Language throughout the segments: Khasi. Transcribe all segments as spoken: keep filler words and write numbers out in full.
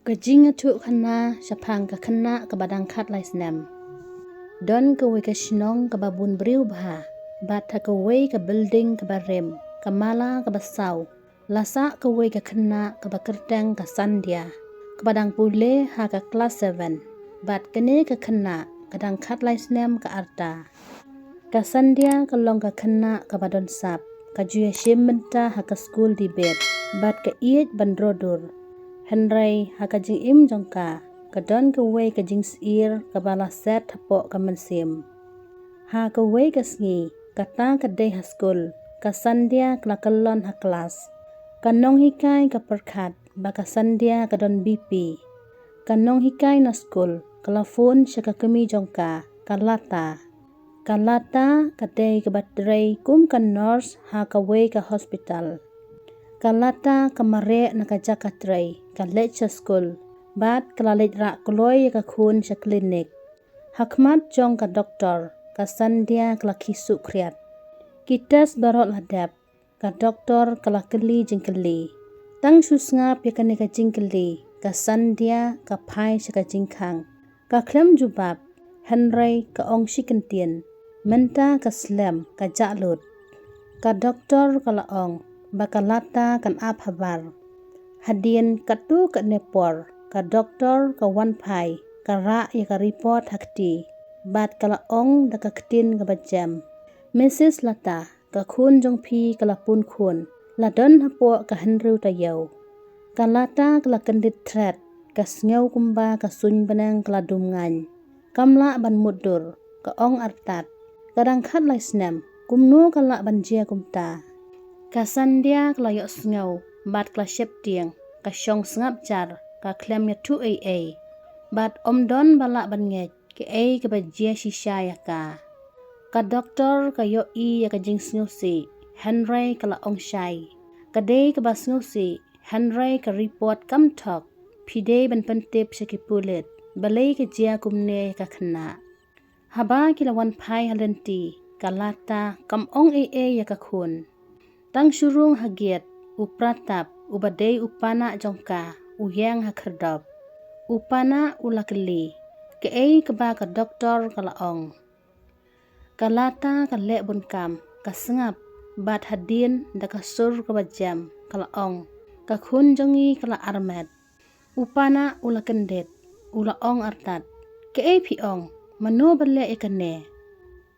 Ka jingïathuhkhana shaphang ka khynnah kaba dang khatlai snem. Don kawei ka shnong kaba bun briew bha, bad ha kawei ka building kaba rim, ka mala kaba saw, la sah kawei ka khynnah kaba kyrteng ka Sandia, kaba dang pule ha ka klas seven, bad kane ka khynnah ka dang khatlai snem ka arta. Ka Sandia ka long ka khynnah kaba don sap, ka ju ïashim bynta ha ka skul debate, bad ka ïeit ban dro dur. Hynrei ha ka jingim jong ka, ka don kawei ka jingsyier kaba la set hapoh ka mynsiem. Ha kawei ka sngi, kata ka dei ha skul, ka Sandia ka la kyllon ha klas. Ka nonghikai ka pyrkhat ba ka Sandia ka don B P. Ka nonghikai na skul ka la phone sha ka kmie jong ka, ka Lata. Ka Lata ka dei kaba trei kum ka nurse ha kawei ka hospital. Ka Lata ka mareh na ka jaka trei, ka leit sha skul, bad ka la leit rah kloi ïa ka khun sha klinik. Ha khmat jong ka doktor, ka Sandia ka la khie suh khriat. Ki test baroh la dep, ka doktor ka la kylli jingkylli. Tang shu sngap ïa kane ka jingkylli, ka Sandia ka phai sha ka jingkhang. Ka khlem jubab, hynrei ka ong shi kyntien, mynta ka slem, ka jah lut. Ka doktor ka la ong ba ka Lata kan ap habar. Hadien katto katne por, ka doktor ka wan phai, ka rah ïa ka report ha kti, bad ka la ong da ka ktien kaba jem, Missus Lata, ka khun jong phi ka la pun khun, la don hapoh ka hynriew taïew. Ka Lata ka la kyndit thret, ka sngew kumba ka suiñ bneng ka la dum ngaiñ. Kam lah ban mutdur, ka ong artat. Ka dang khatlai snem, kumno ka lah ban jia kumta? Ka Sandia ka la ïohsngew, bad ka la sheptieng, ka shong sngap jar, ka khlem ïathuh ei ei. Bad ym don ba lah ban ngeit, kaei kaba jia shisha ïa ka. Ka doktor ka ïohi ïa ka jingsngewsih, hynrei ka la ong shai. Ka dei kaba sngewsih, hynrei ka report kam thok. Phi dei ban pyntip sha ki pulit, balei ka jia kumne ïa ka khynnah. Haba ki la wan phai ha lynti, ka Lata kam ong ei ei ïa ka khun. Tang shu rung ha gate, u Pratap, uba dei u panah jong ka, u ïeng ha khyrdop. U panah u la kylli, kaei kaba ka doktor ka la ong. Ka Lata ka leh bun kam, ka sngap, bad hadien da ka sur kaba jem, ka la ong, ka khun jong ngi ka la armet. U panah u la kyndit, u la ong artat, kaei phi ong, mano ba leh ïa kane?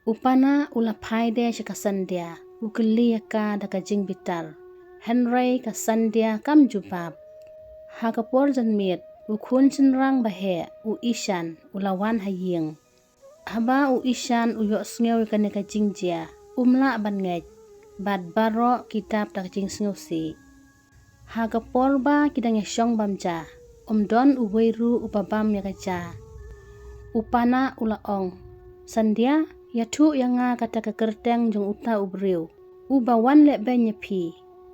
U panah u la phai de sha ka Sandia, u kylli ïa ka da ka jingbitar. Hynrei ka Sandia kam jubab. Ha ka por janmiet, u khun shynrang ba heh, u Ishan, u la wan ha ïing. Haba u Ishan u ïohsngew ïa kane ka jingjia, um lah ban ngeit, bad baroh ki dap da ka jingsngewsih. Ha ka por ba ki dang ïashong bam ja, um don uwei ruh uba bam ïa ka ja. U panah u la ong, Sandia, ïathuh ïa nga kata ka kyrteng jong uta u briew uba wan leh beiñ ïa phi,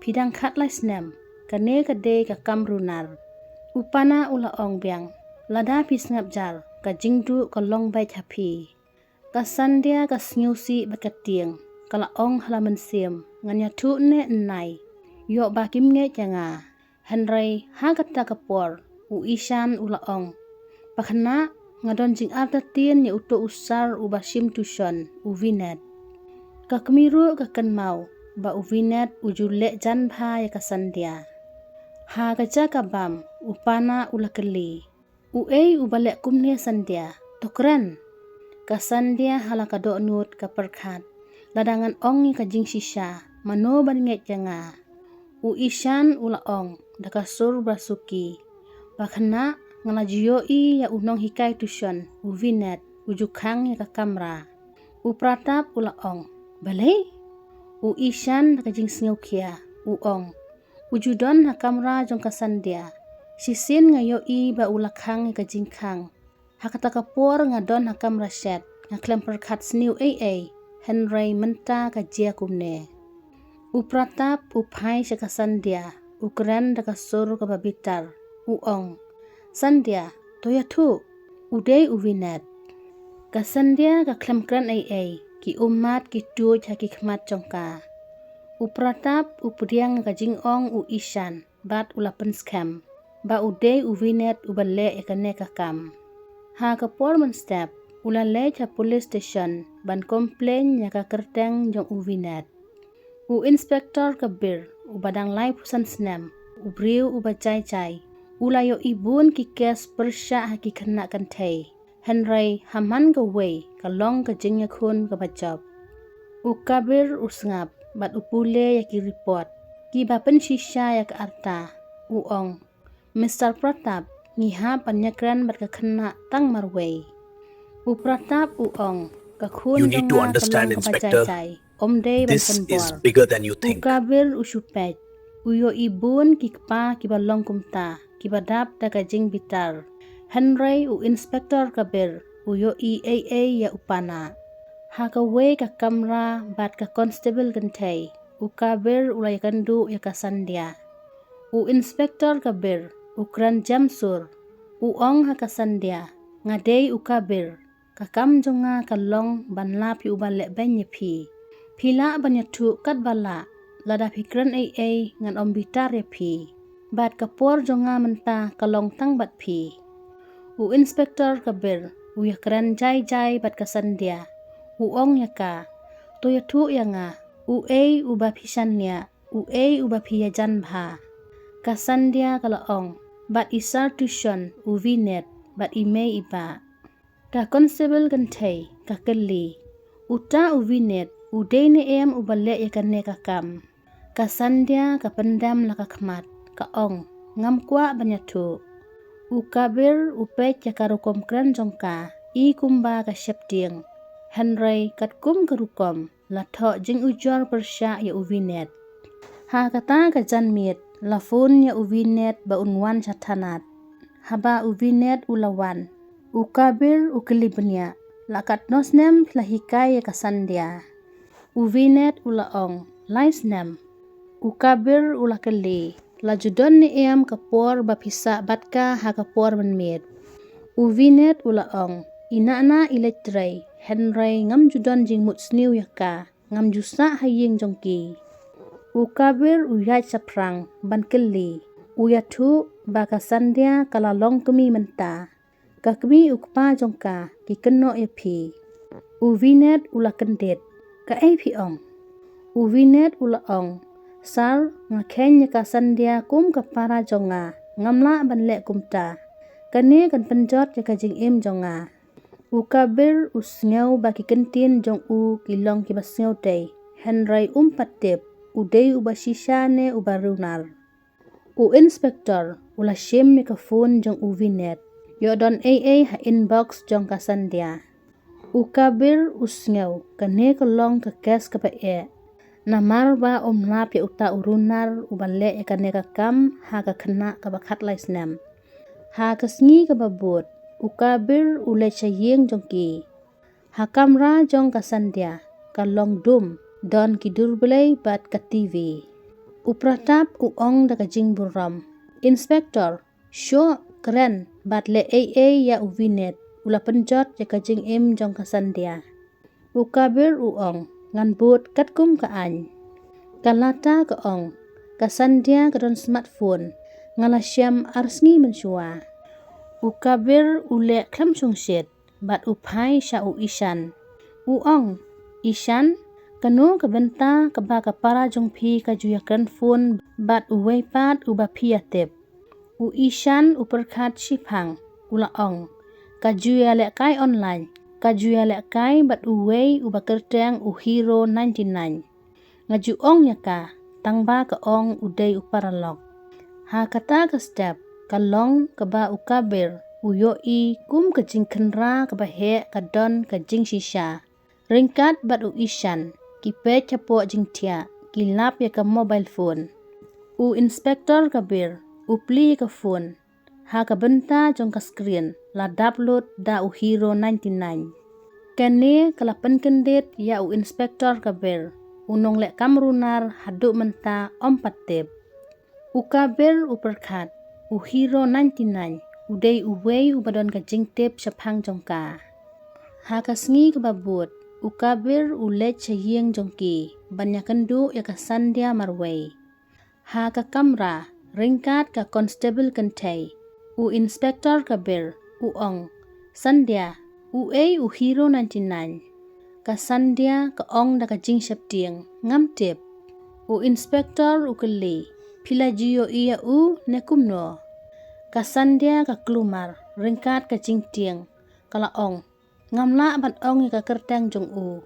phi dang khatlai snem, kane ka dei ka kam runar. U panah u la ong biang, lada phi sngap jar, ka jingduh ka long beit ha phi. Ka Sandia ka sngewsih bad ka tieng, ka la ong ha la mynsiem, ngan ïathuh ne nai, ïoh ba kim ngeit ïa nga. Hynrei ha kata ka por, u Ishan u la ong, pakhynnah, nga don jingartatien ïa uto u sar uba shim tuition, u Vinet. Ka kmie ruh ka kynmaw ba u Vinet u ju leh jan bha ïa ka Sandia. Ha ka jaka bam, u panah u la kylli, uei uba leh kumne Sandia, to kren. Ka Sandia ha la ka dohnud ka pyrkhat, lada ngan ong ïa ka jingshisha, mano ban ngeit ïa nga? U Ishan u la ong da ka sur ba suki, pakhynnah, nga la ju ïohi ïa u nonghikai tuition, u Vinet, u ju khang ïa ka kamra. U Pratap u la ong, balei? U Ishan da ka jingsngewkhia u ong, u ju don ha kamra jong ka Sandia. Shisien nga ïohi ba u la khang ïa ka jingkhang. Ha kata ka por nga don ha kamra shet, nga khlem pyrkhat sniew ei ei, hynrei mynta ka jia kumne. U Pratap u phai sha ka Sandia, u kren da ka sur kaba bitar, u ong, Sandia, to ïathuh, u dei u Vinet. Ka Sandia ka khlem kren ei ei, ki ummat ki tuid ha ki khmat jong ka. U Pratap u pdiang ka jingong u Ishan, bad u la pynskhem. ba u dei u Vinet uba leh ïa kane ka kam. Ha ka por mynstep, u la leit ha police station ban complain ïa ka kyrteng jong u Vinet. U Inspector Kabir, uba dang laiphew san snem, u briew uba jai jai, u la ïohi bun ki kes pyrshah ha ki khynnah kynthei. Hynrei ha man kawei ka long ka jingïakhun kaba jop. U Kabir u sngap bad u pule ïa ki report kiba pynshisha ïa ka rta. U ong, Mister Pratap, ngi hap ban ïakren bad ka khynnah tang marwei. U Pratap u ong, ka khun jong nga ka long kaba jai jai, ym dei ban pynbor. U Kabir u shu peit, u ïohi bun ki kpa kiba long kumta, kiba dap da ka jingbitar. Hynrei u Inspector Kabir u ïohi ei ei ïa u pana. Ha kawei ka kamra bad ka constable kynthei, u Kabir u la ïakynduh ïa ka Sandhya. U Inspector Kabir u kren jem sur, u ong ha ka Sandhya, nga dei u Kabir. Ka kam jong nga ka long ban lap ïa uba leh beiñ ïa phi. Phi lah ban ïathuh katba lah, lada phi kren ei ei ngan ym bitar ïa phi. Bad ka por jong nga mynta ka long tang bad phi. U Inspector Kabir u ïakren jai jai bad ka Sandhya. U ong ïa ka, to ïathuh ïa nga, uei uba phi shaniah, uei uba phi ïajan bha. Ka Sandhya ka la ong, bad i sir tuition u Vinet, bad i mei i bah. Ka constable kynthei ka kylli, uta u Vinet u dei ne em uba leh ïa kane ka kam? Ka Sandhya ka pyndem la ka khmat, ka ong, ngam kwah ban ïathuh. U Kabir u peit ïa ka rukom kren jong ka, i kumba ka sheptieng. Hynrei katkum ka rukom, la thoh jingujor pyrshah ïa u Vinet. Ha kata ka janmiet, la phone ïa u Vinet ba un wan sha thana. Haba u Vinet u la wan, u Kabir u kylli bniah, la katno snem phi la hikai ïa ka Sandhya? U Vinet u la ong, lai snem. U Kabir u la kylli, la ju don ne em ka por ba phi sah bad ka ha ka por mynmiet? U Vinet u la ong, i nana i leit trei, hynrei ngam ju don jingmut sniew ïa ka, ngam ju sah ha ïing jong ki. U Kabir u ïaid shaphrang ban kylli, u ïathuh ba ka Sandhya ka la long kmie mynta. Ka kmie u kpa jong ka ki kynnoh ïa phi. U Vinet u la kyndit, kaei phi ong? U Vinet u la ong, sir, nga kheiñ ïa ka Sandhya kum ka para jong nga, ngam lah ban leh kumta. Kane kan pynjot ïa ka jingim jong nga. U Kabir u sngew ba ki kyntien jong u ki long kiba sngewdei, hynrei um pat tip u dei uba shisha ne uba runar. U Inspector u la shim ïa ka phone jong u Vinet, ïoh don ei ei ha inbox jong ka Sandhya. U Kabir u sngew kane ka long ka kes kaba eh. Namar ba um lap ïa uta u runar uba leh ïa kane ka kam ha ka khynnah kaba khatlai snem. Ha ka sngi kaba bud, u Kabir u leit sha ïing jong ki. Ha kamra jong ka Sandhya, ka long dum, don ki durblei bad ka T V. U Pratap u ong da ka jingburom, Inspector, shoh, kren bad leh ei ei ïa u Vinet, u la pynjot ïa ka jingim jong ka Sandhya. U Kabir u ong, ngan bud katkum ka aiñ. Ka Lata ka ong, ka Sandhya ka don smartphone, nga la shem ar sngi mynshuwa. U Kabir u leh khlem shongshit bad u phai sha u Ishan. U ong, Ishan, kano ka bynta kaba ka para jong phi ka ju ïakren phone bad uwei pat uba phi ïatip? U Ishan u pyrkhat shiphang, u la ong, ka ju ïalehkai online, ka ju ïalehkai bad uwei uba kyrteng u Hero ninety nine. Nga ju ong ïa ka, tangba ka ong u dei u paralok. Ha kata ka step, ka long kaba u Kabir u ïohi kum ka jingkhynra kaba heh ka don ka jingshisha. Ryngkat bad u Ishan, ki peit hapoh jingthiah, ki lap ïa ka mobile phone. U Inspector Kabir u plie ïa ka phone. Ha ka bynta jong ka screen la dap lut da u Hero ninety nine. Kane ka la pynkyndit ïa u Inspector Kabir, u nonglehkam runar haduh mynta um pat tip. U Kabir u pyrkhat, u Hero ninety nine u dei uwei uba don ka jingtip shaphang jong ka. Ha ka sngi kaba bud, u Kabir u leit sha ïing jong ki ban ïakynduh ïa ka Sandhya marwei. Ha ka kamra, ryngkat ka constable kynthei. U Inspector Kabir u ong, Sandhya, uei u hero ninety nine? Ka Sandhya ka ong da ka jingsheptieng, ngam tip. U Inspector u kylli, phi la ju ïohi ïa u ne kumno? Ka Sandhya ka kulmar ryngkat ka jingtieng, ka la ong, ngam lah ban ong ïa ka kyrteng jong u.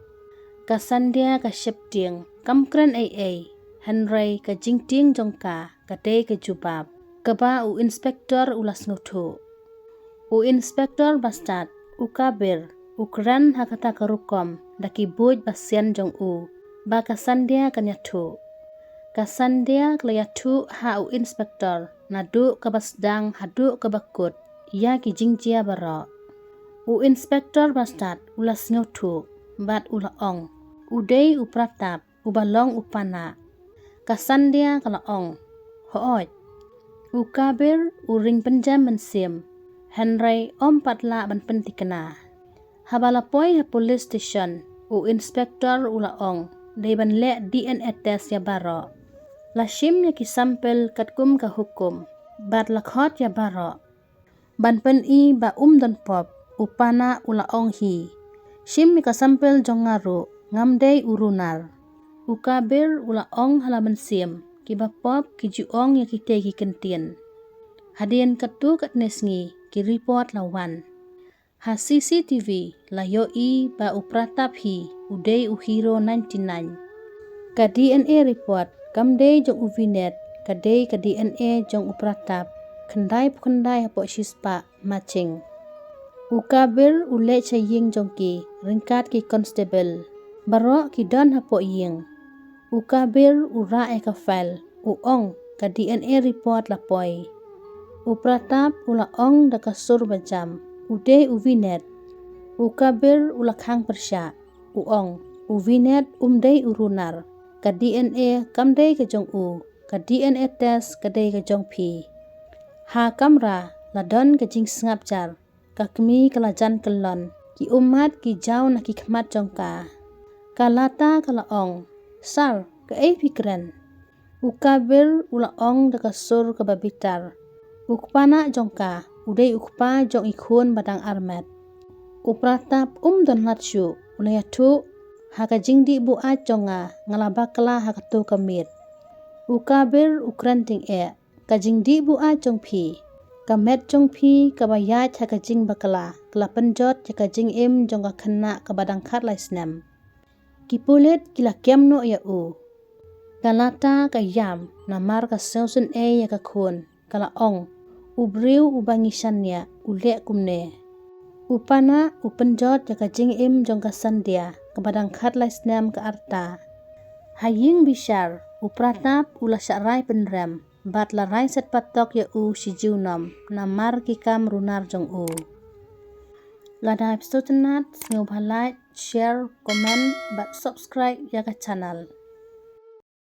Ka Sandhya ka sheptieng, kam kren ei ei, hynrei ka jingtieng jong ka ka dei ka jubab kaba u Inspector u la sngewthuh. U Inspector bastad, u Kabir, u kren ha kata ka rukom da ki buit ba sian jong u ba ka Sandhya kan ïathuh. Ka Sandhya ka la ïathuh ha u Inspector naduh kaba sdang haduh kaba kut ïa ki jingjia baroh. U Inspector bastad u la sngewthuh bad u la ong, u dei u Pratap uba long u Pana. Ka Sandhya ka la ong, hooid. U Kabir u ring pynjem mynsiem, hynrei um pat lah ban pynthikna. Haba la poi ha police station, u Inspector u la ong, dei ban leh D N A test ïa baroh. La shim ïa ki sample katkum ka hukum bad la khot ïa baroh ban pyni ba um don pop. U Pana u la ong, hi, shim ïa ka sample jong nga ruh, ngam dei u runar. U Kabir u la ong ha la mynsiem, kiba pop ki ju ong ïa kitei ki kyntien. Hadien katto katne sngi ki report la wan. Ha C C T V la ïohi ba u Pratap hi u dei u hero ninety nine. Ka D N A report kam dei jong u Vinet, ka dei ka D N A jong u Pratap, khyndai phew khyndai hapoh shispah matching. U Kabir u leit sha ïing jong ki ryngkat ki constable. Baroh ki don hapoh ïing. U Kabir u rah ïa ka file, u ong, ka D N A report la poi. U Pratap u la ong da ka sur ba jam, u dei u Vinet. U Kabir u la khang pyrshah, u ong, u Vinet um dei u runar. Ka D N A kam dei ka jong u, ka D N A test ka dei ka jong phi. Ha kamra la don ka jingsngap jar. Ka kmie ka la jan kyllon, ki ummat ki jaw na ki khmat jong ka. Ka Lata ka la ong, sir, kaei phi kren? U Kabir u la ong da ka sur kaba bitar, u kpa na jong ka u dei u kpa jong i khun ba dang armet. U Pratap um don lad shuh, u la ïathuh, ha ka jingdih buaid jong nga, nga la bakla ha kato ka miet. U Kabir u kren tyngeh, ka jingdih buaid jong phi, ka met jong phi kaba ïaid ha ka jingbakla ka la pynjot ïa ka jingim jong ka khynnah kaba dang khatlai snem. Ki pulit ki la kem noh ïa u. Ka Lata ka ïam namar ka sngewsynei ei ïa ka khun, ka la ong, u briew uba ngi shaniah u leh kumne. U Pana u pynjot ïa ka jingim jong ka Sandhya kaba dang khatlai snem ka rta. Ha ïing bishar u Pratap u la shah rai pynrem bad la rai set patok ïa u shi junom namar ki kam runar jong u. Lada phi sngewtynnat, sngewbha like, share, comment bad subscribe ïa ka channel.